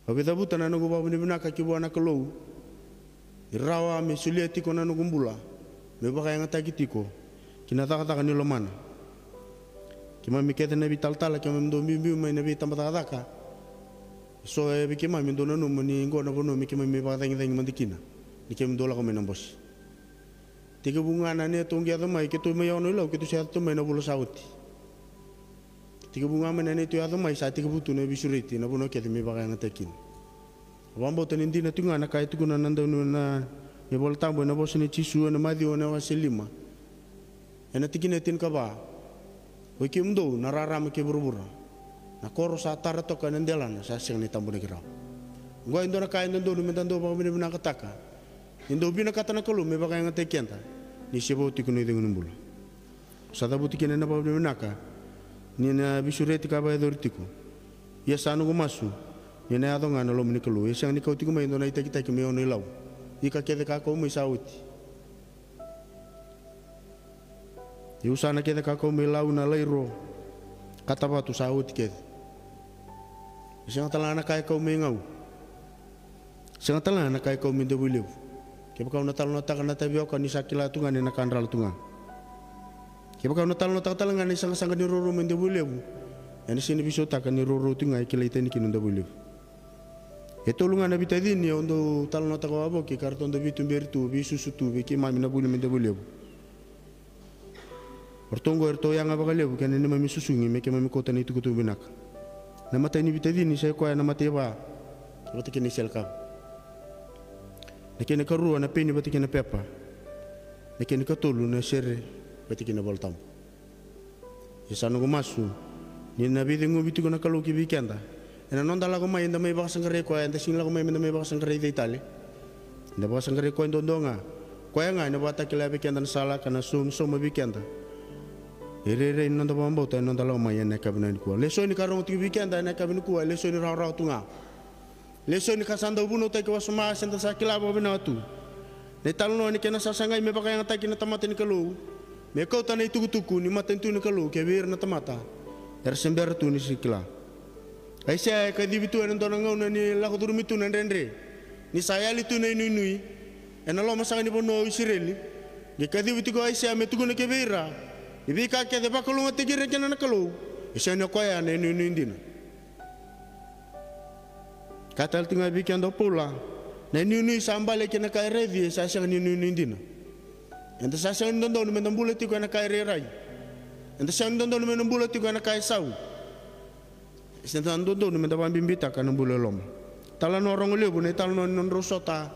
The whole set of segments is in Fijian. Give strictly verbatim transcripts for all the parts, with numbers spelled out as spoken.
Au via cavuta na noqu vakavinavinaka ki vua na Kalou ni rawa me solia tiko na noqu bula meu vakayagataki tiko ki na cakacaka ni lomana. Keimami kece na veitalatala, keimami dau biubiu mai na veitabacakacaka. Eso e vei keimami dau nanuma ni qo na vanua me keimami mai vakacagicagi mada kina ni keimami dau lako mai na bose. Tekivu ga na neitou qai yaco mai, keitou mai Ono-i-Lau, keitou sa yaco tu mai na vula sa oti. Tekivu ga mai na neitou yaco mai, sa tekivu tu na veisureti na vanua kece me vakayagataki kina. Au vakabauta ni dina tu ga na ka e tukuna na dauniu na iVola Tabu ena vosa nei Jisu ena Maciu ena wase lima, ena tikina e tinikava: Oi kemudou na rarama kei vuravura, na koro sa tara toka ena delana sa sega ni tabonaki rawa. Oqo e dua na ka e dodonu meda dau vakavinavinakataka, ni dau vinakata na Kalou me vakayagataki keda ni se vo tiko na icegu ni bula. Sa cavuti kina na vakavinavinaka ni na veisureti ka vakayacori tiko. Ia sa noqu masu ni na yaco ga na loma ni Kalou. E sega ni kau tiko mai e dua na itakitaki mai Ono-i-Lau. Ika kece ka kau mai sa oti. Ia usana kece ka kau mai Lau, na Lairo, Katavatu sa oti kece. E sega tale ga na ka e kau mai Gau. Sega tale ga na ka e kau mai Davuilevu. Kevaka au na talanoataka na tavioka, ni sa kila tu ga ni na ka drala tu ga. Kevaka au na talanoataka tale ga na isaqasaqa ni rourou mai Davuilevu, ena sega ni veisautaka ni rourou tu ga e kilai tani kina o Davuilevu. E tolu ga na veitacini au dau talanoataka wavoki ka ratou dau veituberi tu, veisusu tu vei keimami na vuli mai Davuilevu. O ratou oqo eratou yaga vakalevu kei na neimami susugi me keimami kauta na itukutuku vinaka. Na imatai ni veitacini sa i koya na mataiva vata kei na iselekava. Na kena ikarua na peni vata kei na pepa. Na kena ikatolu na sere vata kei na iVola Tabu. Ia sa noqu masu ni na veiceguvi tiko na Kalou ki vei keda. Ena noda lako mai, eda mai vakasaqarai koya, eda sega ni lako mai meda mai vakasaqarai cei tale. Eda vakasaqarai koya duadua ga. Koya ga ena vakatakila vei keda na sala ka na sau-, sauma vei keda na irairai ni noda vakabauta ena noda lako mai ena yakavi nikua. Lesoni ka rogo tiko vei keda ena yakavi nikua, lesoni rawarawa tu ga. Lesoni ka sa dau vunautaki wasoma, se da sa kila vakavinaka tu na italanoa ni kena sasagai me vakayagataki na tamata ni Kalou me kauta na itukutuku ni matanitu ni Kalou ki vei ira na tamata era se bera tu ni se kila. Aisea e kacivi tu ena dua na gauna ni lako curumi tu na dredre, ni sa yali tu na inuinui ena loma saka ni vanua o Isireli. Qai kacivi tiko o Aisea me tukuna ki vei ira ni veika kece e vakalougatataki ira kina na Kalou, e sega ni o koya na inuinui dina. Ka tale tiko ga vei keda o Paula, na inuinui sa bale kei na ka e raici e sa sega ni inuinui dina. Eda sa sega ni dodonu meda bula tiko ena ka e rairai. Eda sega ni dodonu meda bula tiko ena ka e sau. E sa dodonu meda vakabibitaka na bula e loma. Talanoa rogo levu na italanoa ni nodrau sota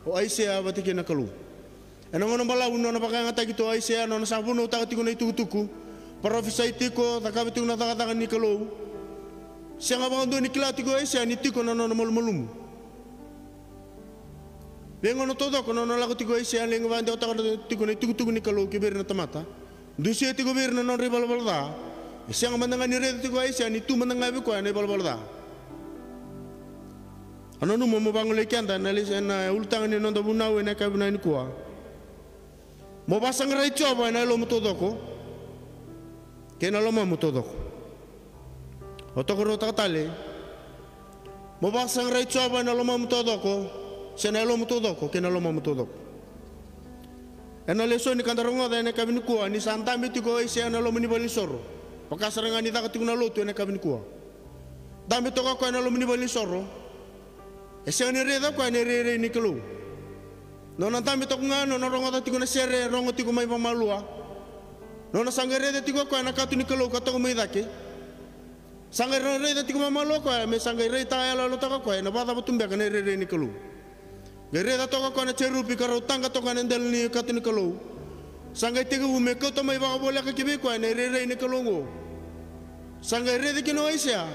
o Aisea vata kei na Kalou. Ena gauna balavu ni nona vakayagataki tu o Aisea, nona sa vunautaka tiko na itukutuku, parofisai tiko, cakava tiko na cakacaka ni Kalou. Sega vakadua ni kila tiko o Aisea ni tiko na nona malumalumu. Veigauna taucoko nona lako tiko o Aisea, lai vakadewataka tiko na itukutuku ni Kalou ki vei ira na tamata. Dusia tiko vei ira na nodra ivalavala ca. E sega mada ga ni raica tiko o Aisea ni tu mada ga vei koya na ivalavala ca. Au nanuma mo vagolei keda na lesi ena ulutaga ni noda vunau ena yakavi nikua. Mo vakasaqarai Jiova ena yalomu taucoko kei na lomamu taucoko. Au tokaruataka tale. Mo vakasaqarai Jiova ena lomamu taucoko, se na yalomu taucoko kei na lomamu taucoko. Ena lesoni ka da rogoca ena yakavi nikua, ni sa dabe tiko o Aisea ena loma ni valenisoro. Vaka sara ga ni caka tiko na lotu ena yakavi nikua. Dabe toka o koya ena loma ni valenisoro. E sega ni raica o koya na irairai ni Kalou. Nona dabe toka ga, nona rogoca tiko na sere e rogo tiko mai vakamalua. Nona sa qai raica tiko o koya na kato ni Kalou ka toka mai cake. Sa qai ra-, raica tiko vakamalua o koya, me sa qai raitayaloyalotaka o koya na vakacava tu beka na irairai ni Kalou. Qai raica toka o koya na jerupi ka rau taqa toka ena dela ni kato ni Kalou. Sa qai tekivu me kauta mai vakavoleka ki vei koya na irairai ni Kalou oqo. Sa qai raica kina o Aisea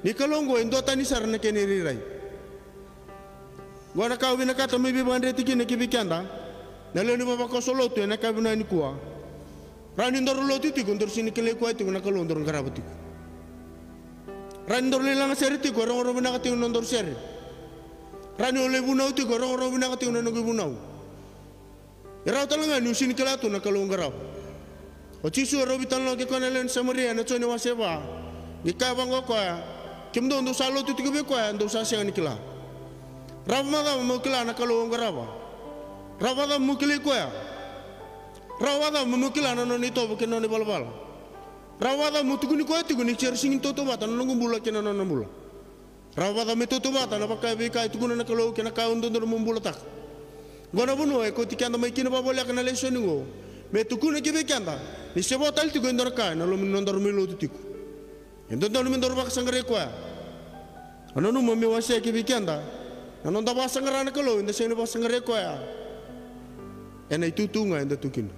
ni Kalou oqo e duatani sara na kena irairai. Oqo na ka au vinakata me veivakadreti kina ki vei keda na lewe ni vavakoso lotu ena yakavi nikua. Rawa ni daru lotu tiko, daru sega ni kilai koya tiko na Kalou daru qarava tiko. Rawa ni daru lai lagasere tiko, e rogorogo vinaka tiko na nodaru sere. Rawa ni o lai vunau tiko, e rogorogo vinaka tiko na noqu ivunau. E rawa tale ga niu sega ni kila tu na Kalou qarava. O Jisu e rau veitalanoa kei koya na lewe ni Samaria ena Joni wase va. Qai kaya vaqo o koya, Kemudou dou sa lotu tiko vei koya, dou sa sega ni kila. Rawa vakacava mo kila na Kalou au qarava? Rawa vakacava mo kilai koya? Rawa vakacava mo kila na nona itovo kei na nona ivalavala? Rawa vakacava mo tukuni koya tiko ni sa sega ni tautauvata na noqu bula kei na nona bula? Rawa vakacava me tautauvata na vaka veika e tukuna na Kalou kei na ka au dodonu mo bulataka? Oqo na vanua e kauti keda mai kina vakavoleka na lesoni oqo, me tukuna ki vei keda ni se vo tale tiko e dua na ka ena loma ni nodaru mai lotu tiko. E dodonu me daru vakasaqarai koya. Au nanuma meu wasea ki vei keda na noda vakasaqara na Kalou, eda sega ni vakasaqarai koya ena itutu ga eda tu kina.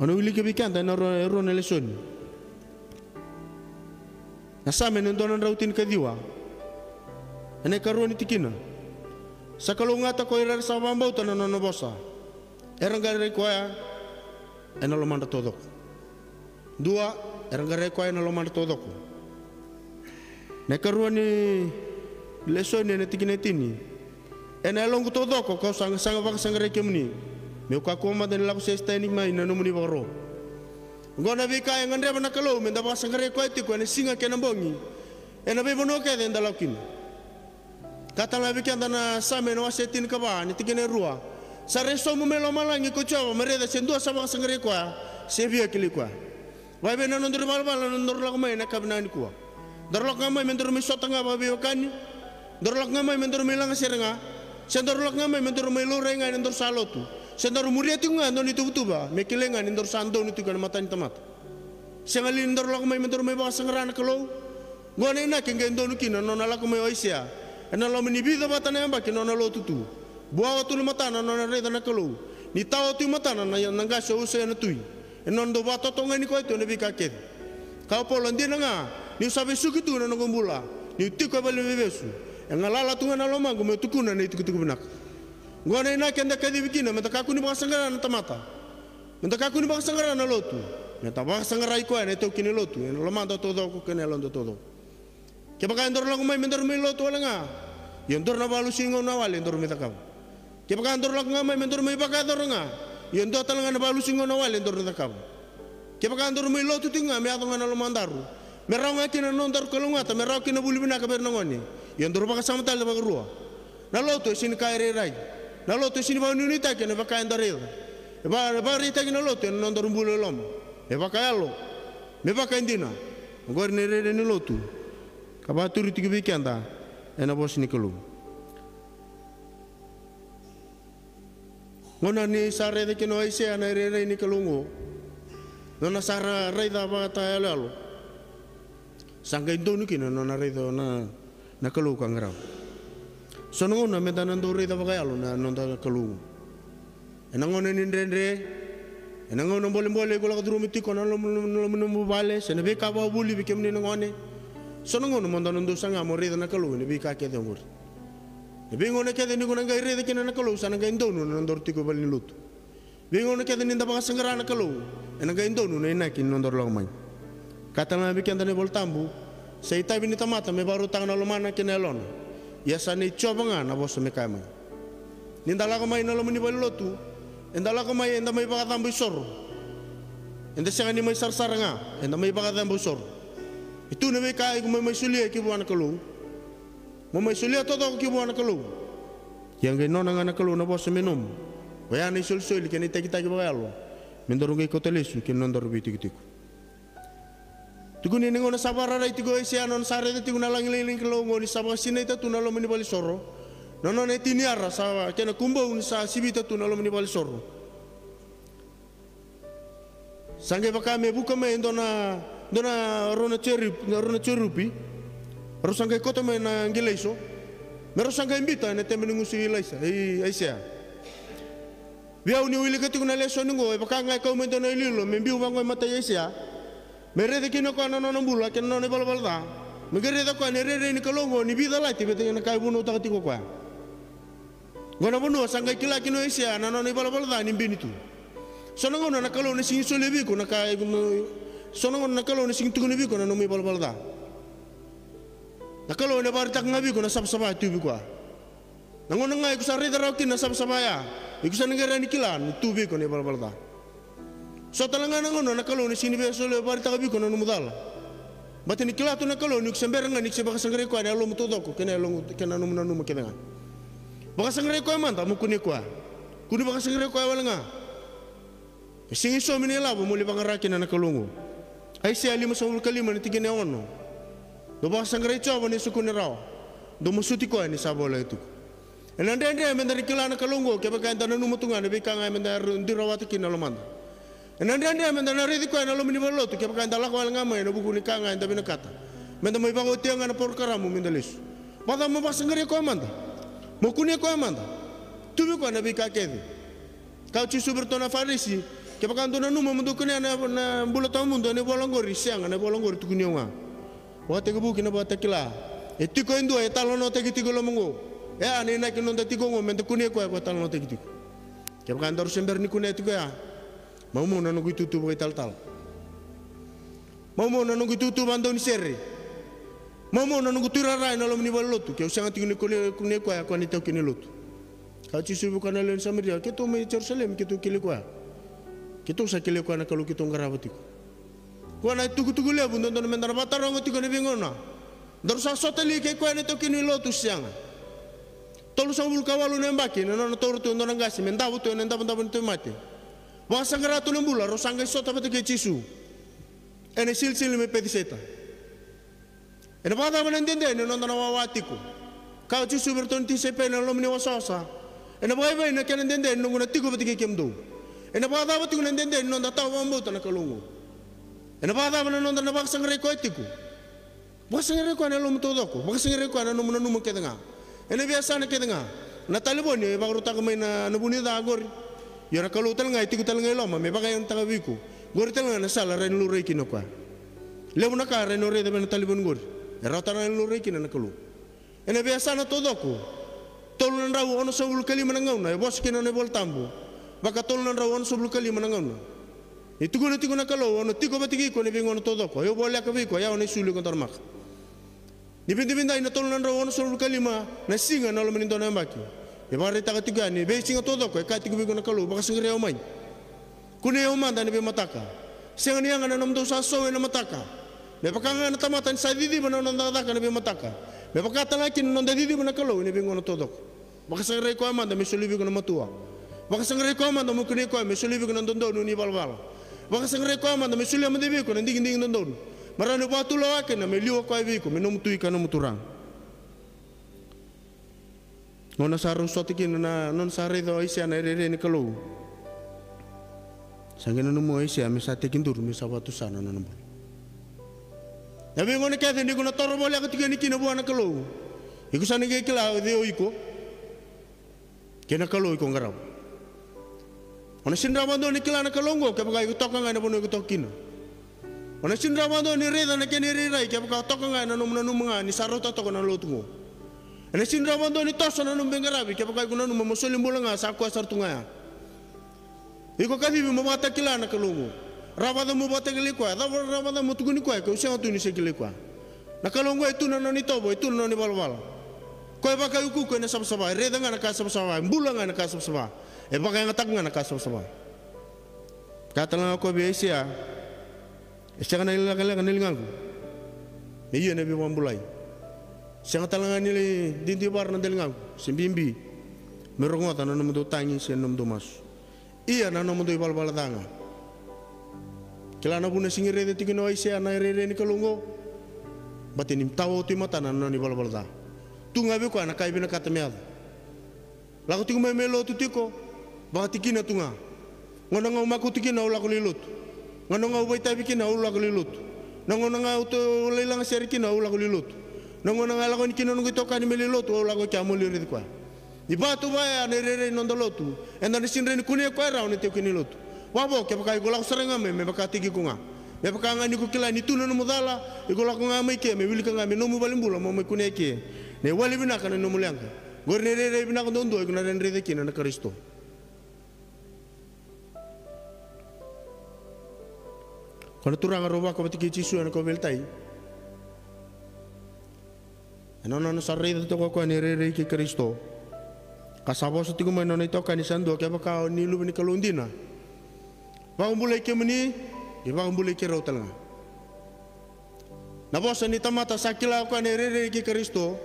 Au na wilika vei keda ena rua, e rua na lesoni. Na Same ena dua na drau tinikaciwa, ena ikarua ni tikina. Sa kalougata ko ira era sa vakabauta na nona vosa, era qarai koya ena lomadra taucoko. Dua, era qarai koya ena lomadra taucoko. Na ikarua ni lesoni ena tikina e tini. Ena yaloqu taucoko kau sa, sa vakasaqarai kemuni, meu kakua mada ni lako sesitani mai na nomuni vakaro. Oqo na veika e gadreva na Kalou meda vakasaqarai koya tiko ena siga kei na bogi, ena veivanua kece eda lako kina. Ka tale ga vei keda na Same na wase tinikava, na tikina e rua. Sa rai sobu mai lomalagi ko Jiova me raica se dua sa vakasaqarai koya, se via kilai koya. Vakaevei na nodaru ivalavala na nodaru lako mai ena yakavi nikua? Daru lako ga mai me daru mai sota ga vakaveiwekani? Daru lako ga mai me daru mai lagasere ga? Se daru lako ga mai me daru mai laurai ga ena nodaru sa lotu? Se daru muria tiko ga e dua na ituvatuva me kilai ga ni daru sa donu tiko ena mata ni tamata? Sega li ni daru lako mai me daru mai vakasaqara na Kalou? Oqo na inaki e qai donu kina na nona lako mai o Aisea ena loma ni vica vata na yabaki na nona lotu tu. Buawa tu na matana na nona raica na Kalou, ni tawa tu i matana na, na qase o Usaia na tui. Ena nona dau vakatotogani koya tu ena veika kece. Kaya o Paula, dina ga niu sa vesuki tu na noqu bula, niu tiko e valeniveivesu, e galala tu ga na lomaqu meu tukuna na itukutuku vinaka. Oqo na inaki eda kacivi kina, meda kakua ni vakasaqara na tamata, meda kakua ni vakasaqara na lotu, meda vakasaqarai koya na itaukei ni lotu ena lomada taucoko kei na yaloda taucoko. Kevaka edaru lako mai me daru mai lotu wale ga, ia daru na valusi gauna wale daru mai cakava. Kevaka daru lako ga mai me daru mai vakayacora ga, ia dua tale ga na valusi gauna wale daru na cakava. Kevaka daru mai lotu tiko ga me yaco ga na lomadaru, me rawa ga kina na nodaru kalougata, me rawa kina na vuli vinaka vei ira na gone, ia daru vakasama tale vakarua. Na lotu e sega ni ka e rairai. Na lotu e sega ni vakanuinuitaki ena vaka eda raica. E va, e vakaraitaki na lotu ena nodaru bula i loma, me vakayalo, me vakaidina. Oqori na irairai ni lotu ka vakaturi tiko vei keda ena vosa ni Kalou. Gauna ni sa raica kina o Aisea na irairai ni Kalou oqo, nona sa ra, raica vakatayaloyalo, sa qai donu kina nona raica na, na Kalou ka qarava. So na gauna meda na dau raica vakayalo na noda Kalou. Ena gauna ni dredre, ena gauna bolebole iko lako curuma tiko na loma, loma, loma ni nomu vale, se na veika vakavuli vei kemuni na gone. So na gauna mo dau na dau saga mo raica na Kalou ena veika kece oqori. Na veigauna kece ni ko na qai raica kina na Kalou, sa na qai donu na nodaru tiko e valenilotu. Veigauna kece ni da vakasaqara na Kalou, ena qai donu na inaki ni nodaru lako mai. Ka tale ga vei keda na iVolatabu, sa itavi ni tamata me vakarautaka na lomana kei na yalona. Ia sa nei Jiova ga na vosa me kaya mai. Ni da lako mai na loma ni valenilotu, eda lako mai, eda mai vakacabo isoro. Eda sega ni mai sarasara ga, eda mai vakacabo isoro. E tu na veika iko mai, mai solia ki vua na Kalou. Mo mai solia taucoko ki vua na Kalou. Ia qai nona ga na Kalou na vosa me nomu. Oya na isolisoli kei na itakitaki vakayalo me daru qai kauta lesu ki na nodaru veitikotiko. Tukuni ni gauna sa vakararai tiko o Aisea, nona sa raica tiko na lagilagi ni Kalou oqo ni sa vakasinaita tu na loma ni valenisoro. Na nona e tini ara sa kena kubou ni sa sivita tu na loma ni valenisoro. Sa qai vaka me vuka mai e dua na, dua na rua na jerupi, na rua na jerupi. Rau sa qai koto mai na qilaiso me rau sa qai biuta ena tebe ni gusu i Ilaisa, i Aisea. Vei au niu wilika tiko na lesoni oqo, e vaka ga e kau mai dua na iloilo me biu vaqo e matai Aisea, me raica kina o koya na nona bula kei na nona ivalavala ca. Me qai raica o koya na irairai ni Kalou oqo ni veicalati vei na ka e vunautaka tiko o koya. Oqo na vanua sa qai kila kina o Aisea na nona ivalavala ca ni bini tu. So na gauna na Kalou na sega ni solia vei iko na ka, so na gauna na Kalou na sega ni tukuna vei iko na nomu ivalavala ca. Na Kalou ena vakaraitaka ga vei iko na savasava e tu vei koya. Na gauna ga iko sa raica rawa kina na savasava ya, iko sa na qai rawa ni kila ni tu vei iko na ivalavala ca. So tale ga na gauna na Kalou na sega ni via solia vakaraitaka vei iko na nomu cala. Baleta ni kila tu na Kalou ni ko se bera ga ni ko se vakasaqarai koya na yalomu taucoko kei na yalomu, kei na nomu nanuma kece ga. Vakasaqarai koya mada mo kunei koya. Ko ni vakasaqarai koya wale ga, e sega ni saumi na ilavo mo lai vaqara kina na Kalou oqo. Aisea limasagavulu ka lima na tikina e ono. Dou vakasaqarai Jiova ni sa kune rawa. Dou masuti koya ni sa voleka tiko. Ena dredre meda na kila na Kalou oqo kevaka eda nanuma tu ga na veika ga meda ro-, dui rawata kina na lomada. Ena dredre meda na raici koya ena loma ni valenilotu kevaka eda lako wale ga mai ena vuku ni ka ga eda vinakata. Meda mai vakaotia ga na porokaramu meda lesu. Vakacava mo vakasaqarai koya mada? Mo kunei koya mada. Tu vei koya na veika kece. Kaya o Jisu vei iratou na Farisi, kevaka dou nanuma mo dou kunea na, na bula tawamudu ena ivola oqori, sega, na ivola oqori tukuni au ga. Vakatekivu ki na Vakatakila. E tiko e dua e talanoataki tiko e loma oqo. E a na inaki ni noda tiko oqo meda kunei koya ko talanoataki tiko. Kevaka daru se bera ni kunea tiko ya, maumau na noqu itutu vakaitalatala. Maumau na noqu itutu vakadaunisere. Maumau na noqu tuirara ena loma ni valenilotu, ke au sega tiko ni kole-, kunei koya ko na itaukei ni lotu. Kaya o Jisu vei koya na lewe ni Samaria, keitou mai Jerusalemi keitou kilai koya. Keitou sa kilai koya na Kalou keitou qarava tiko. Koya na itukutuku levu dodonu meda na vakataroga tiko ena veigauna. Daru sa sota li kei koya na itaukei ni lotu, sega? Tolusagavulu ka walu na yabaki na nona taura tu e dua na qase me davo tu ena davodavo ni tauvimate. Vakasaqara tu na bula, rau sa qai sota vata kei Jisu ena isilisili mai Pecisaita. Ena vakacava na dede ni noda na wawa tiko? Kaya o Jisu vei iratou na tisaipeli ena loma ni wasawasa. Ena vakaivei na kena dede ni noqu na tiko vata kei kemudou? Ena vakacava tiko na dede ni noda tawa vakabauta na Kalou oqo? Ena vakacava na noda na vakasaqarai koya tiko? Vakasaqarai koya na yalomu taucoko, vakasaqarai koya na nomu nanuma kece ga. Ena veiyasana kece ga. Na talevoni e vakarautaka mai na, na vu ni ca oqori. Ia na Kalou tale ga e tiko tale ga i loma me vakayagataka vei iko. Oqori tale ga na sala e rawa ni laurai kina o koya. Levu na ka e rawa ni o raica vei na talevoni oqori. E rawa tale ga ni laurai kina na Kalou. Ena veiyasana taucoko, tolu na drau onosagavulu ka lima na gauna e vosa kina na iVola Tabu. Vaka tolu na drau onosagavulu ka lima na gauna. E tukuna tiko na Kalou, au na tiko vata kei iko ena veigauna taucoko. Au voleka vei iko, au na isulu iko daramaka. Ni vidavidai na tolu na drau onosagavulu ka lima na siga ena loma ni dua na yabaki. E vakaraitaka tiko yani, veisiga taucoko e kaya tiko vei iko na Kalou, vakasaqarai au mai. Kunei au mada ena veimataka. Sega ni yaga na nomudou sasau ena mataka. Me vaka ga na tamata ni sa ciciva na nona cakacaka ena veimataka, me vaka tale ga kina na noda ciciva na Kalou ena veigauna taucoko. Vakasaqarai koya mada me solia vei iko na matua. Vakasaqarai koya mada mo kunei koya me solia vei iko na dodonu ni valavala. Vakasaqarai koya mada me solia mada vei iko na digidigi dodonu, me rawa ni vakatulewa kina me liwa koya vei iko me nomu Tui ka nomu Turaga. Gauna sa rau sota kina na, nona sa raica o Aisea na irairai ni Kalou. Sa qai nanuma o Aisea me sa tekiduru, me sa vakatusa na nona bula. Na veigauna kece ni ko na toro voleka tiko yani kina vua na Kalou, iko sa na qai kila o cei o iko kei na Kalou iko qarava. O na sega ni rawa vakadua ni kila na Kalou oqo kevaka iko toka ga ena vanua iko toka kina. O na sega ni rawa vakadua ni raica na kena irairai kevaka o toka ga ena nomu nanuma ga ni sa rauta toka na lotu oqo. E na sega ni rawa vakadua ni toso na nomu veiqaravi kevaka iko nanuma mo soli bula ga sa koya sara tu ga ya. Iko kacivi mo vakatakila na Kalou oqo. Rawa vakacava mo vakatakilai koya? Rawa, rawa vakacava mo tukuni koya ke o sega tu ni se kilai koya? Na Kalou oqo e tu na nona itovo, e tu na nona ivalavala. Koya e vakaiukuuku ena savasava, e raica ga na ka savasava, e bula ga ena ka savasava, e vakayagataka ga na ka savasava. Kaya tale ga o koya vei Aisea, e sega na ilakolako na ligaqu me ia na veivakabulai. Sega tale ga ni lai didivara na daligaqu se bibi me rogoca na nomudou tagi se na nomudou masu. Ia na nomudou ivalavala ca ga. Kila na vuna e sega ni raica tiko kina o Aisea na irairai ni Kalou oqo? Baleta ni tawa oti e matana na nona ivalavala ca. Tu ga vei koya na ka e vinakata me yaco. Lako tiko mai me lotu tiko, vakatikina tu ga. Gauna ga au makutu kina au lako lai lotu. Gauna ga au vakaitavi kina au lako lai lotu. Na gauna ga au lai lagasere kina au lako lai lotu. Na gauna ga e lako yani kina noqu itokani me lai lotu au lako i kea meu lai raici koya. Ni vaka tu vaya na irairai ni noda lotu, eda na sega ni kunea koya rawa na itaukei ni lotu. Vavo kevaka iko lako sara ga mai me vakataki iko ga. Me vaka ga ni ko kila ni tu na nomu cala, iko lako ga mai ke me wilika ga me nomu valenibula mo mai kunea ke na iwali vinaka na nomu leqa. Oqori na irairai vinaka duadua iko na raica kina na Karisito. Ko na turaga rau vaka vata kei Jisu ena kauveilatai. Ena nona sa raica toka o koya na irairai kei Karisito, ka sa vosa tiko mai na nona itokani sa dua, kevaka o ni luve ni Kalou dina, vakabulai kemuni, ni vakabulai keirau tale ga. Na vosa ni tamata sa kila o koya na irairai kei Karisito.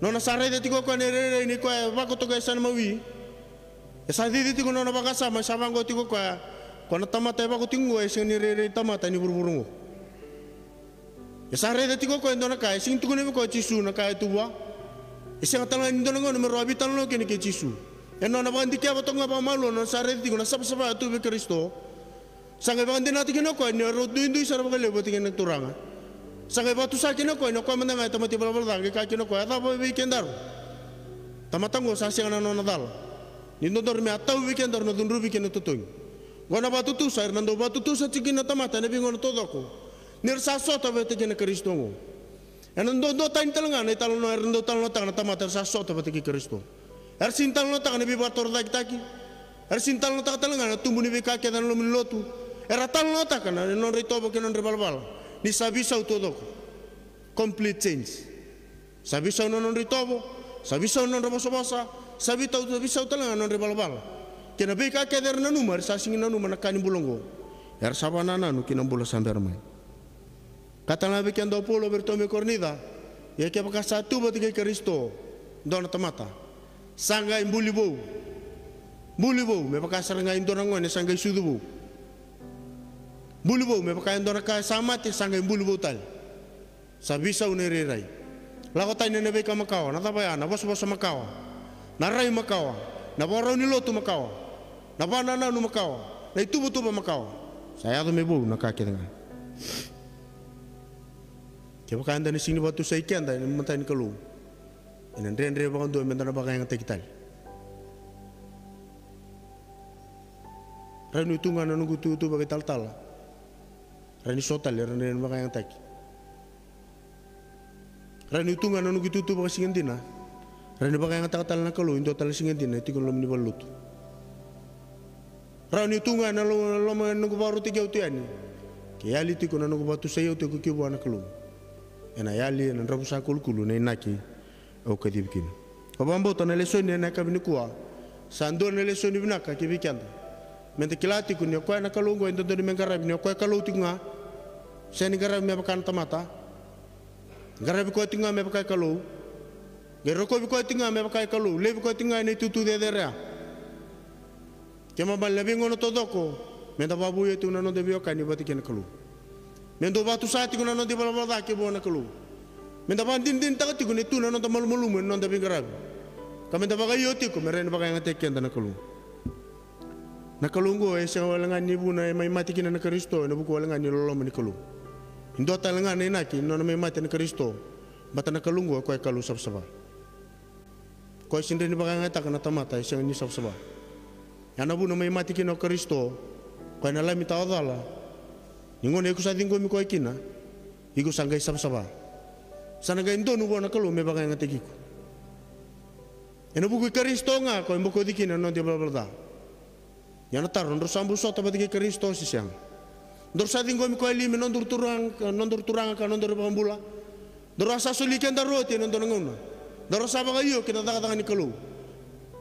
Nona sa raica tiko o koya na irairai ni koya e vakoto ka e sa na mawi. E sa cici tiko nona vakasama, e sa vaqo tiko o koya, ko na tamata e vako tiko oqo e sega ni rairai tamata ni vuravura oqo. E sa raica tiko o koya e dua na ka e sega ni tukuna vei koya o Jisu na ka e tu vua. E sega tale ga ni dua na gauna me rau a veitalanoa kina kei Jisu. E nona vakadikeva toka ga vakamalua nona sa raica tiko na savasava e tu vei Karisito. Sa qai vakadinata kina o koya ni rau duidui sara vakalevu vata kei na Turaga. Sa qai vakatusa kina o koya ni o koya mada ga e tamata ivalavala ca, qai kaya kina o koya, a cava vei kedaru? Tamata oqo sa sega na nona cala ni dodonu me a tau vei kedaru na cudruvi kei na totogi. Oqo na vakatutusa era na dau vakatutusa tiko kina na tamata ena veigauna taucoko ni ra sa sota vata kei na Karisito oqo. Ena dau duatani tale ga na italanoa era dau talanoataka na tamata era sa sota vata kei Karisito. Era sega ni talanoataka na veivakatorocaketaki. Era sega ni talanoataka tale ga na tubu ni veika kece ena loma ni lotu. Era talanoataka na nodra itovo kei na nodra ivalavala ni sa veisau taucoko. Complete change. Sa veisau na nodra itovo, sa veisau na nodra vosavosa, sa veitau, sa veisau tale ga na nodra ivalavala. Kei na veika kece era nanuma, era sa sega ni nanuma na ka ni bula oqo. Era sa vakanananu ki na bula sa bera mai. Ka tale ga vei keda o Paula vei iratou mai Korinica, ia kevaka sa tu vata kei Karisito dua na tamata, sa qai buli vou. Buli vou me vaka sara ga e dua na gone sa qai sucu vou. Buli vou me vaka e dua na ka e sa mate sa qai buli vou tale. Sa veisau na irairai. Lako tani na veika makawa, na cava ya, na vosavosa makawa, na rai makawa, na vakarau ni lotu makawa, na vakanananu makawa, na ituvatuva makawa. Sa yaco me vou na ka kece ga. Kevaka eda na sega ni vakatusai keda ena mata ni Kalou, ena dredre vakadua meda na vakayagataki tale. Rawa ni tu ga na noqu ituvatuva vakaitalatala. Rawa ni so tale era na vakayagataki. Rawa ni tu ga na noqu itutu vakasiga dina. Rawa ni vakayagataka tale na Kalou e dua tale na siga dina e tiko na loma ni valenilotu. Rawa ni tu ga na lo-, loma ni noqu vakarautaki au tu yani. Ke yali tiko na noqu vakatusai au tiko ki vua na Kalou, ena yali ena dravusa kulukulu na inaki au kacivi kina. Au vakabauta na lesoni ena yakavi nikua sa dua na lesoni vinaka ki vei keda. Meda kila tiko ni o koya na Kalou oqo e dodonu me qaravi ni o koya Kalou tiko ga. Sega ni qaravi me vaka na tamata. Qaravi koya tiko ga me vaka e Kalou. Qai rokovi koya tiko ga me vaka e Kalou. Laivi koya tiko ga ena itutu cecere ya. Kena ibalebale na veigauna taucoko meda vakavouya tiko na noda veiwekani vata kei na Kalou. Me dau vakatusa tiko na noda ivalavala ca ki vua na Kalou. Meda vakadinadinataka tiko ni tu na noda malumalumu ena noda veiqaravi. Ka meda vakaio tiko me rawa ni vakayagataki keda na Kalou. Na Kalou oqo e sega wale ga ni vuna e mai mate kina na Karisito, ena vuku wale ga ni loloma ni Kalou. E dua tale ga na inaki ni nona mai mate na Karisito. Baleta na Kalou oqo o koya e Kalou savasava. Koya e sega ni vakayagataka na tamata e sega ni savasava. Ya na vuna mai mate kina o Karisito, koya na Lami tawa cala. Ni gauna iko sa ciqomi koya kina, iko sa qai savasava. Sa na qai donu vua na Kalou me vakayagataki iko. Ena vuku i Karisito ga koya e bokoci kina na noda ivalavala ca. Ia na taro, drau sa bau sota vata kei Karisito se sega? Drau sa ciqomi koya li me nodaru Turaga, nodaru Turaga ka nodaru iVakabula? Drau sa soli kedaru oti ena dua na gauna. Drau sa vakaio ki na cakacaka ni Kalou.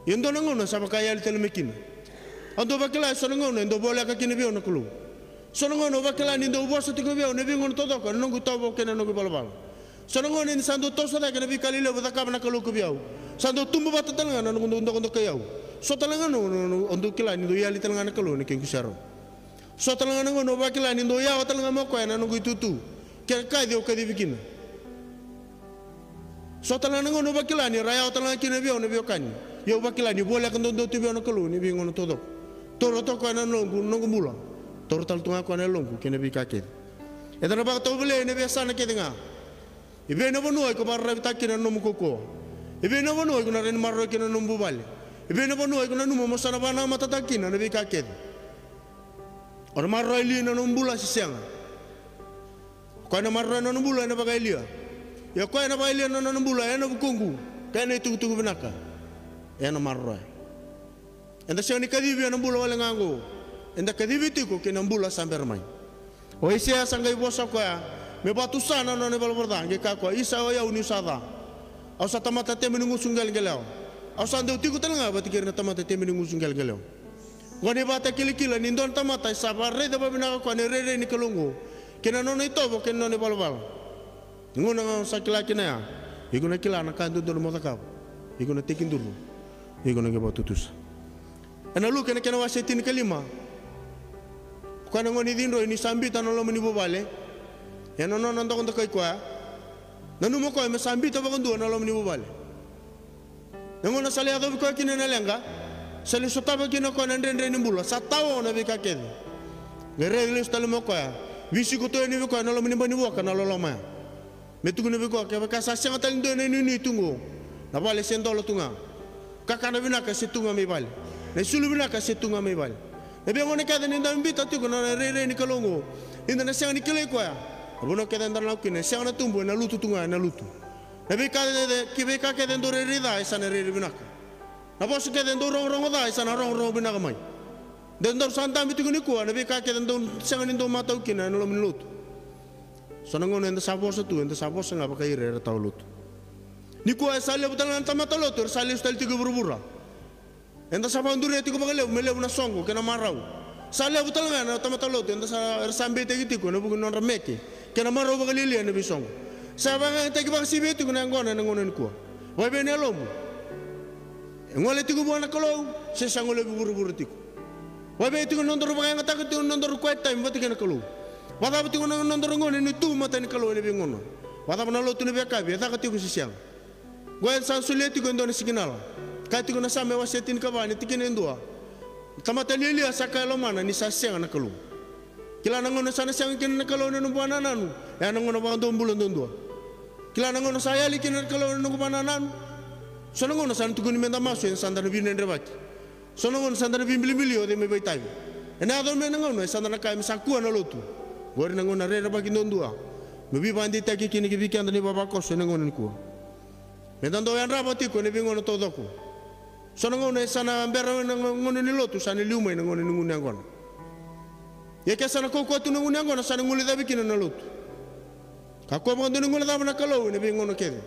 Ia dua na gauna sa vaka e yali tale mai kina. Au dau vakila e so na gauna e dau voleka kina vei au na Kalou. So na gauna au vakila ni dau vosa tiko vei au ena veigauna taucoko ena noqu itovo kei na noqu ivalavala. So na gauna ni sa dau toso cake na veika lelevu e cakava na Kalou ki vei au. Sa dau tubu vata tale ga na noqu dau dokadokai au. So tale ga na gauna au dau kila ni dau yali tale ga na Kalou ena kequ serau. So tale ga na gauna au vakila ni dau yawa tale ga mai o koya na noqu itutu kei na kaci au kacivi kina. So tale ga na gauna au vakila ni ra yawa tale ga kina vei au na veiwekani. Ia au vakila ni voleka duadua tu vei au na Kalou ena veigauna taucoko. Taura tu o koya na noqu, noqu bula. Taura tale tu ga o koya na yaloqu kei na veika kece. Eda na vakatovolei ena veiyasana kece ga. E vei na vanua iko vakararavitaka kina na nomu kaukauwa? E vei na vanua iko na rawa ni maroroi kina na nomu vuvale? E vei na vanua iko nanuma mo sa na vakanamatataka kina na veika kece? O na maroroya li na nomu bula se sega? O koya na maroroya na nona bula ena vakayalia. Ia o koya na vakayalia na nona bula ena vukuqu kei na itukutuku vinaka, ena maroroya. Eda sega ni kacivi ena bula wale ga oqo. Eda kacivi tiko kei na bula sa bera mai. O Aisea sa qai vosa o koya me vakatusa na nona ivalavala ca, qai kaya o koya, isa o yau niu sa ca. Au sa tamata tebe ni gusu qeleqelewa. Au sa dau tiko tale ga vata kei ira na tamata tebe ni gusu qeleqelewa. Oqo na ivakatakilakila ni dua na tamata e sa vakaraica vakavinaka o koya na irairai ni Kalou oqo. kei na nona itovo kei na nona ivalavala. Na gauna ga o sa kila kina ya, iko na kila na ka dodonu mo cakava. Iko na tekiduru, iko na qai vakatutusa. Ena Luke na kena wase tinikalima, o koya na gone cidroi ni sa biuta na loma ni vuvale. Ena nona dokadokai koya, nanuma o koya me sa biuta vakadua na loma ni vuvale. Na gauna sa lai yacovi koya kina na leqa, sa lai sotava kina o koya na dredre ni bula, sa tao na veika kece. Qai raici lesu tale mai o koya, veisiko tu yani vei koya na loma ni bai ni vuaka na loloma ya. Me tukuna vei koya, kevaka sa sega tale ni dua na inuinui tu qo, na vale se dola tu ga. Kakana vinaka se tu ga mai vale. Na isulu vinaka se tu ga mai vale. Na veigauna kece ni da biuta tiko na rairai ni Kalou oqo, ni da na sega ni kilai koya, na vanua kece eda na lako kina, e sega na tubu, ena lutu tu ga, ena lutu. Na veika, ke veika kece e dau rairai ca, e sa na rairai vinaka. Na vosa kece e dau rogorogo ca, e sa na rogorogo vinaka mai. De daru sa dabe tiko nikua, na veika kece e dau sega ni dau matau kina ena loma ni lotu. So na gauna eda sa vosa tu, eda sa vosa ga vaka ira era tawa lotu. Nikua e sa levu tale ga na tamata lotu era sa lesu tale tiko i vuravura. Eda sa vakaduria tiko vakalevu me levu na soqo kei na marau. Sa levu tale ga na tamata lotu eda sa, era sa beitaki tiko ena vuku ni nodra meke kei na marau vakalialia ena veisoqo. Sa vakayagataki vakasivia tiko na yaqona ena gauna nikua. Vakaevei na yalomu? E gole tiko vua na Kalou se sa golevi vuravura tiko? Vakaevei tiko na nodaru vakayagataka tiko na nodaru quiet time vata kei na Kalou? Vakacava tiko na nodaru gauna ni tu matai ni Kalou ena veigauna? Vakacava na lotu ena veiyakavi, e caka tiko se sega? Oqo e sa solia tiko e dua na sikinala. Kaya tiko na Same wase tinikava na tikina e dua, na tamata lialia sa kaya e lomana ni sa sega na Kalou. Kila na gauna sa na sega kina na Kalou ena nomu vakanananu, e a na gauna vakadua bula duadua. Kila na gauna sa yali kina na Kalou ena noqu vakanananu. So na gauna sa na tukuni meda masu, e sa da na vinadrevaki. So na gauna sa da na vibilibili o cei me veitavi. Ena yaco mai na gauna e sa da na kaya me sa kua na lotu. Oqori na gauna rerevaki duadua me veivakadeitaki kina ki vei keda na ivavakoso ena gauna nikua. Meda dau yadrava tiko ena veigauna taucoko. So na gauna e sa na bera na gauna ni lotu, sa na liu mai na gauna ni gunu yaqona. Ia ke sa na kaukauwa tu na gunu yaqona, sa na guilecavi kina na lotu. Kakua vakadua ni guilecava na Kalou ena veigauna kece.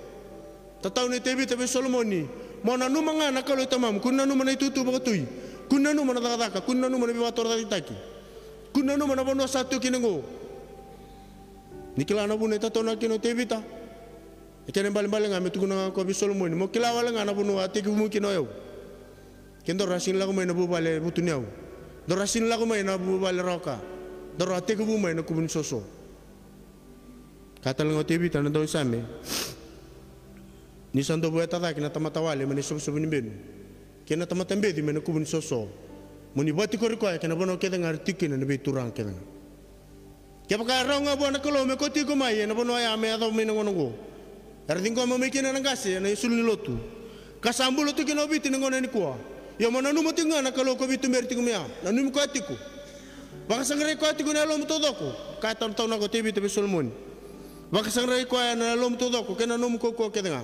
Tatau nei Tevita vei Solomoni, mo nanuma ga na Kalou i tamamu. Kua ni nanuma na itutu vakatui. Kua ni nanuma na cakacaka. Kua ni nanuma na veivakatorocaketaki. Kua ni nanuma na vanua sa tu kina oqo. Ni kila na vuna e tataunaka kina o Tevita. E kena ibalebale ga me tukuna ga o koya vei Solomoni, mo kila wale ga na vanua a tekivu mai kina o yau. Ke daru a sega ni lako mai na vuvale vutuniyau, daru a sega ni lako mai na vuvale rawa ka, daru a tekivu mai na kuvu ni soso. Kaya tale ga o Tevita na daunisame, ni sa dau vueta cake na tamata wale mai na isovosovo ni benu kei na tamata beci mai na kuvu ni soso, mo ni vakatikori koya kei na vanua kece ga era tiko kina na veituraga kece ga. Kevaka e rawa ga vua na Kalou me kauti iko mai ena vanua ya me yacova mai na gauna oqo, era ciqoma mai kina na qase ena isulu ni lotu, ka sa bula tu kina o Viti na gauna nikua. Ia mo nanuma tiko ga na Kalou ko veituberi tiko mai ya. Nanumi koya tiko. Vakasaqarai koya tiko ena yalomu taucoko. Kaya tale tau na ko Tevita vei Solomoni, vakasaqarai koya ena yalomu taucoko kei na nomu kaukauwa kece ga.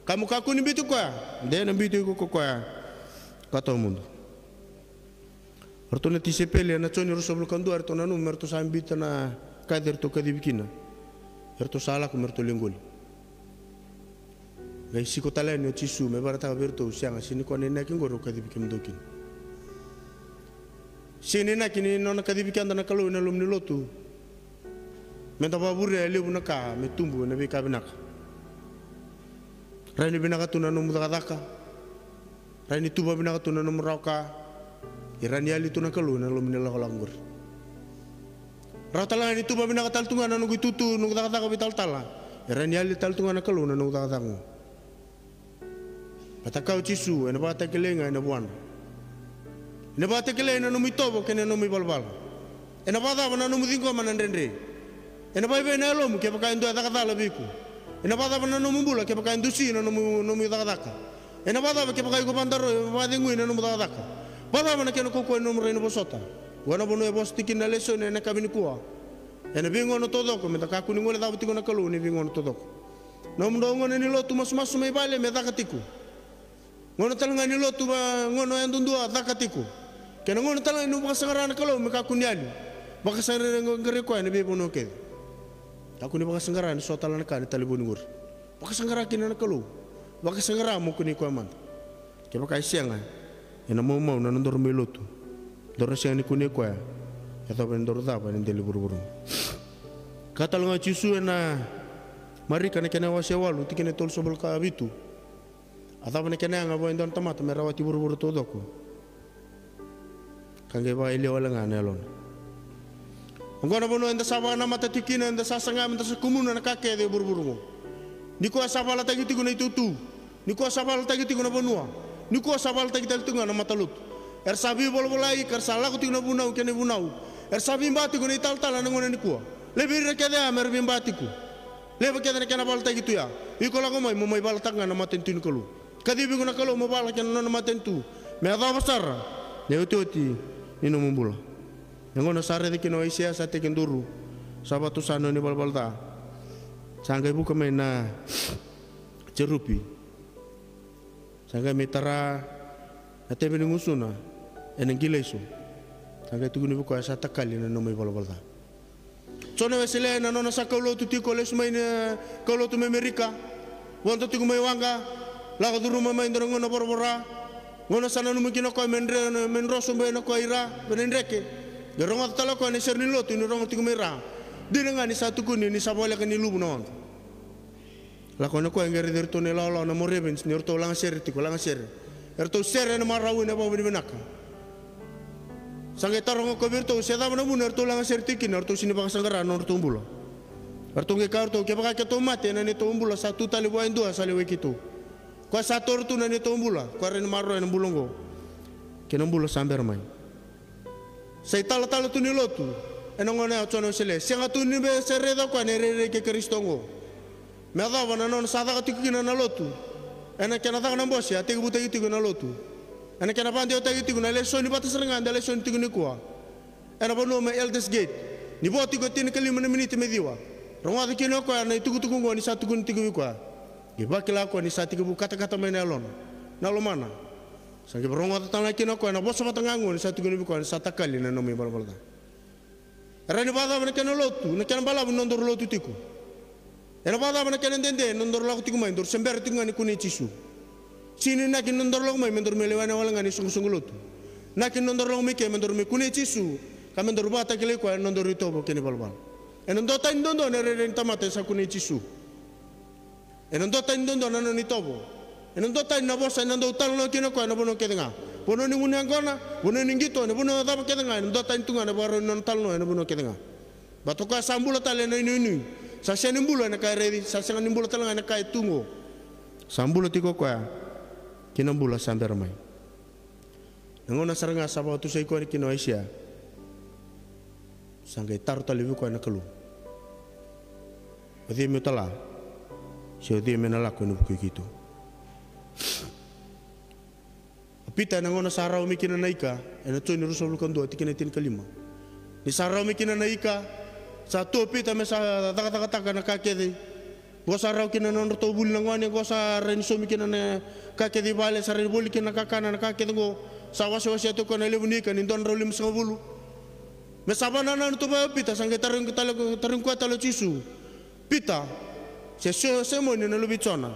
Ka mo kakua ni biuti koya, de na biuti iko ko koya ka tawa mudu. O ratou na tisaipeli ena Joni ruasagavulu ka dua, eratou nanuma me ratou sa biuta na kaci eratou kacivi kina, eratou sa lako me ratou lai qoli. Qai siko tale yani o Jisu me vakaraitaka vei iratou, sega, sega ni koya na inaki oqori au kacivi kemudou kina. Sega ni inaki ni nona kacivi keda na Kalou ena loma ni lotu meda vakavurea e levu na ka me tubu ena veika vinaka. Rawa ni vinaka tu na nomu cakacaka. Rawa ni tu vakavinaka tu na nomu rawa ka. Ia rawa ni yali tu na Kalou ena loma ni lakolako oqori. Rawa tale ga ni tu vakavinaka tale tu ga na noqu itutu, noqu cakacaka veitalatala. Ia rawa ni yali tale tu ga na Kalou na noqu cakacaka oqo. Vata kaya o Jisu, ena vakatakilai ga ena vuana. Ena vakatakilai ena nomu itovo kei na nomu ivalavala. Ena vakacava na nomu ciqoma na dredre? Ena vakaevei na yalomu kevaka e dua e caka cala vei iko? Ena vakacava na nomu bula kevaka e dusi na nomu, nomu cakacaka? Ena vakacava kevaka iko vakadaroi, vakacegui na nomu cakacaka? Vakacava na kena kaukauwa ena nomu rai na vosota? Oqo na vanua e vosa tiko kina na lesoni ena yakavi nikua. Ena veigauna taucoko meda kakua ni guilecava tiko na Kalou ena veigauna taucoko. Nomudrau gauna ni lotu masumasu mai vale me caka tiko. Gauna tale ga ni lotu va, gauna yadudua caka tiko. Kei na gauna tale ga ni vakasaqara na Kalou me kakua ni yali. Vakasaqarai koya ena veivanua kece. Kakua ni vakasaqara ena so tale na ka ni talevoni qori. Vakasaqara kina na Kalou. Vakasaqara mo kunei koya mada. Kevaka e sega, ena maumau na nodaru mai lotu. Daru na sega ni kunei koya. Yacova ni daru cava ena dela ni vuravura. Ka tale ga o Jisu ena Marika na kena wase walu, tikina e tolusagavulu ka vitu. A cava na kena yaga vua e dua na tamata me rawati vuravura taucoko, ka qai vakayalia wale ga na yalona? Oqo na vanua eda sa vakanamata tiko kina, eda sa saga meda sa kumuna na ka kece e vuravura oqo. Nikua sa valataki tiko na itutu. Nikua sa valataki tiko na vanua. Nikua sa valataki tale tiko ga na matalotu. Era sa veivolavolai, ka ra sa lako tiko na vunau kei na ivunau. Era sa veiba tiko na italatala ena gauna nikua. Laivi ira kece ya me ra veiba tiko. Levu kece na kena valataki tu ya. Iko lako mai mo mai valataka ga na matanitu ni Kalou. Kacivi iko na Kalou mo vala kei na nona matanitu, me yacova sara na iotioti ni nomu bula. Na gauna sa raica kina o Aisea sa tekiduru, sa vakatusa na nona ivalavala ca. Sa qai vuka mai na jerupi. Sa qai mai tara na tebe ni gusuna ena qilaiso. Sa qai tukuni vei koya sa takali na nomu ivalavala ca. Jone Wesele ena nona sa kaulotu tiko, lesu mai na kaulotu mai Amerika. Vodo tiko mai waqa, lako curuma mai dua na gauna voravora. Gauna sa nanuma kina o koya me dre, me dro sobu ena koya i ra, vei na dreke. Qai rogoca tale o koya na isere ni lotu ni rogo tiko mai ra. Dina ga ni sa tukuni ni sa voleka ni luvu na waqa. Lako yani o koya qai raici iratou na ilawalawa na Moravians ni ratou lagasere tiko, lagasere. Eratou sere ena marau ena vakavinavinaka. Sa qai taroga o koya vei iratou se cava na vuna eratou lagasere tiko kina, eratou sega ni vakasaqara na nodratou bula. Eratou qai kaya o iratou, kevaka keitou mate, na neitou bula sa tu tale vua e dua sa lewai keitou. Koya sa taura tu na neitou bula, koya rawa ni maroroya na bula oqo kei na bula sa bera mai. Sa italatala tu ni lotu ena gauna ya o Jone Wesele. Sega tu ni via se raica o koya na irairai kei Karisito oqo. Me yacova na nona sa caka tiko kina na lotu ena kena caka na bose a tekivutaki tiko ena lotu. Ena kena vakadewataki tiko na lesoni vata sara ga eda lesoni tiko nikua ena vanua mai Elders Gate. Ni vo tiko e tinikalima na miniti me ciwa, rogoca kina o koya na itukutuku oqo ni sa tukuni tiko vei koya. Qai vakila o koya ni sa tekivu katakata mai na yalona, na lomana. Sa qai rogoca tale ga kina o koya na vosa vata ga oqo ni sa tukuni vei koya ni sa takali na nomu ivalavala ca. E rawa ni vakacava na kena lotu, na kena balavu ni nodaru lotu tiko? Ena vakacava na kena dede ni nodaru lako tiko mai, daru se bera tiko ga ni kunei Jisu? Sega ni inaki ni nodaru lako mai me daru mai lewena wale ga na isoqosoqo lotu. Inaki ni nodaru lako mai ke me daru mai kunei Jisu, ka me daru vakatakilai koya ena nodaru itovo kei na ivalavala. Ena duatani duadua na irairai ni tamata e sa kunei Jisu. Ena duatani duadua na nona itovo. Ena duatani na vosa ena dau talanoa kina o koya ena vanua kece ga. Vanua ni gunu yaqona, vanua ni qito, ena vanua cava kece ga, ena duatani tu ga na ivakarau ni nona talanoa ena vanua kece ga. Baleta o koya sa bula tale ena inuinui. Sa sega ni bula ena ka e raici, sa sega ni bula tale ga ena ka e tu oqo. Sa bula tiko o koya ki na bula sa bera mai. Na gauna sara ga sa vakatusai koya kina o Aisea, sa qai taro tale vei koya na Kalou, o cei meu tala, se o cei me na lako ena vuku i keitou? O Pita ena gauna sa rawa mai kina na ika, ena Joni ruasagavulu ka dua tikina e tinikalima. Ni sa rawa mai kina na ika, sa tu o Pita me sa cakacakataka na ka kece. Qo sa rawa kina na nodratou vuli na gone, qo sa rai ni saumi kina na ka kece i vale, sa rai ni voli kina na kakana, na ka kece qo. Sa wasewasea tu o koya na levu ni ika ni dua na drau limasagavulu. Me sa vakanananu tu vaya o Pita, sa qai tarogi tale, tarogi koya tale o Jisu. Pita, se, se, Saimoni na luve i Jona,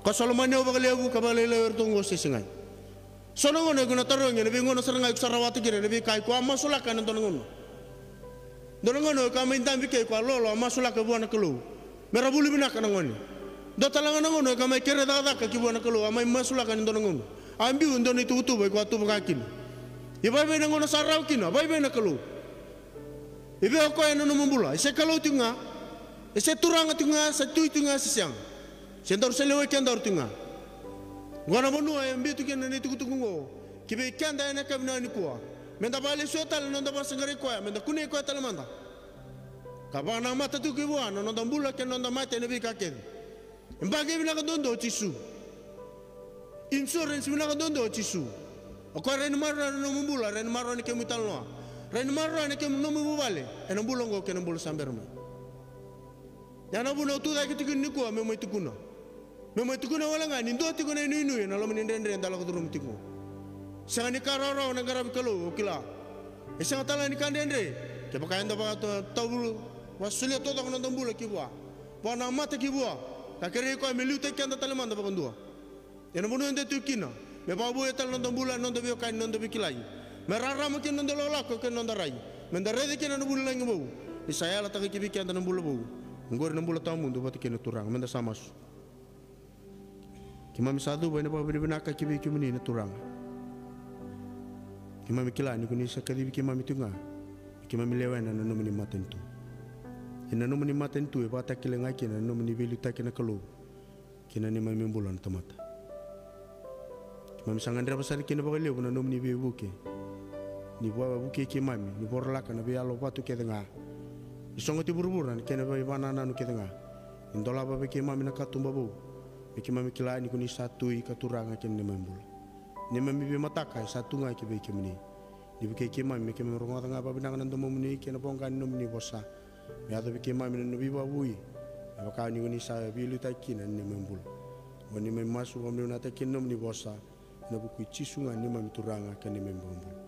ko sa lomani au vakalevu ka vakalailai o iratou qo se segai? So na gauna iko na tarogi ena veigauna sara ga iko sa rawata kina na veika iko a masulaka ena dua na gauna. Dua na gauna iko a mai dabe ke iko a lolo a masulaka vua na Kalou me ra vuli vinaka na gone. Dua tale ga na gauna iko a mai kere cakacaka ki vua na Kalou, a mai masulaka ena dua na gauna. A biu e dua na ituvatuva iko a tu vaka kina. E vaivei na gauna sa rawa kina, vaivei na Kalou. E vei o koya ena nomu bula? E se Kalou tiko ga? E se turaga tiko ga, se tui tiko ga, se sega? Se daru se lewai kedaru tiko ga? Oqo na vanua e biu tu kina na itukutuku oqo ki vei keda ena yakavi nikua. Meda vakalesuya tale na noda vakasaqarai koya, meda kunei koya tale mada, ka vakanamata tu ki vua na noda bula kei na noda mate ena veika kece. E baqe vinaka duadua o Jisu. Insurance vinaka duadua o Jisu. O koya rai ni maroroya na nomu bula, rai ni maroroya na kemu italanoa, rai ni maroroya na kemu, nomu vuvale ena bula oqo kei na bula sa bera mai. Ya na vuna au tu cake tiko nikua meu mai tukuna. Meu mai tukuna wale ga ni dua tiko na inuinui ena loma ni dredre eda lako curuma tiko. Sega ni ka rawarawa na qaravi Kalou, au kila. E sega tale ga ni ka dredre kevaka eda vakatau, vakasolia taucoko na noda bula ki vua, vakanamata ki vua, ka kerei koya me liutaki keda tale mada vakadua. Ena vanua eda tu kina, me vakavouya tale na noda bula, na noda veiwekani, na noda veikilai. Me rarama kina na noda lakolako kei na noda rai. Meda raica kina na vulagi vou. Ni sa yalataka ki vei keda na bula vou, oqori na bula tawamudu vata kei na Turaga. Meda sa masu. Keimami sa cuva ena vakavinavinaka ki vei kemuni na Turaga. Keimami kila ni ko ni sa kacivi keimami tu ga me keimami lewena na nomuni matanitu. Ia na nomuni matanitu e vakatakila ga kina na nomuni veiliutaki na Kalou kei na neimami bula na tamata. Keimami sa gadreva sara kina vakalevu na nomuni veivuke. Ni vakavukei keimami, ni vorolaka na veiyalo vatu kece ga. Ni sogoti vuravura na kena veivakanananu kece ga. Ni dolava vei keimami na katuba vou. Me keimami kila ni ko ni sa Tui ka Turaga kei na neimami bula. Neimami veimataka e sa tu ga ki vei kemuni. Ni vukei keimami me keimami rogoca ga vakavinaka na domomuni kei na voqa ni nomuni vosa. Me yaco vei keimami na veivakavoui me vaka ni ko ni sa veiliutaki kina na neimami bula. Ko ni mai masu vakavinakataki kina nomuni vosa. Ena vuku i Jisu ga neimami Turaga ka neimami iVakabula.